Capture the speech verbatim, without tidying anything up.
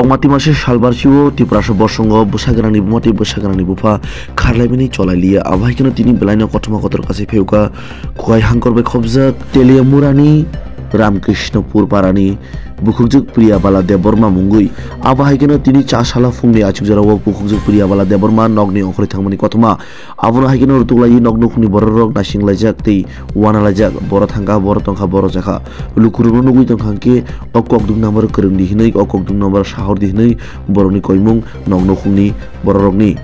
Mati masa salbarsi o Tiprasa bosongo bwsagwnangni buma tei bwsagwnangni bupha kharlaimani cholailiya. Abo hai kheno tini belaino kothoma kotor kasai phaiuka. Kuai hangkor bai khobjak Teliamurani Ramkrishnopur parani bukhukjwk Priyabala Debbarma mungwi. Abo hai kheno tini cha sala phungni achukjora o bukhukjwk Priyabala Debbarma nokni ongkhorwi thangmani kothoma. Abono hai kheno rutuklaiwi nok nukhungni bororok naisinglaijak tei wanalaijak. Boro thangkha, boro tongkha, boro jakha. Lukurokno nugwi tongkha hwnkhe o kokdwng number kwrwngdi hwnwi, o kokdwng number sahordi hwnwi borokni koimung nok nukhungni bororokni.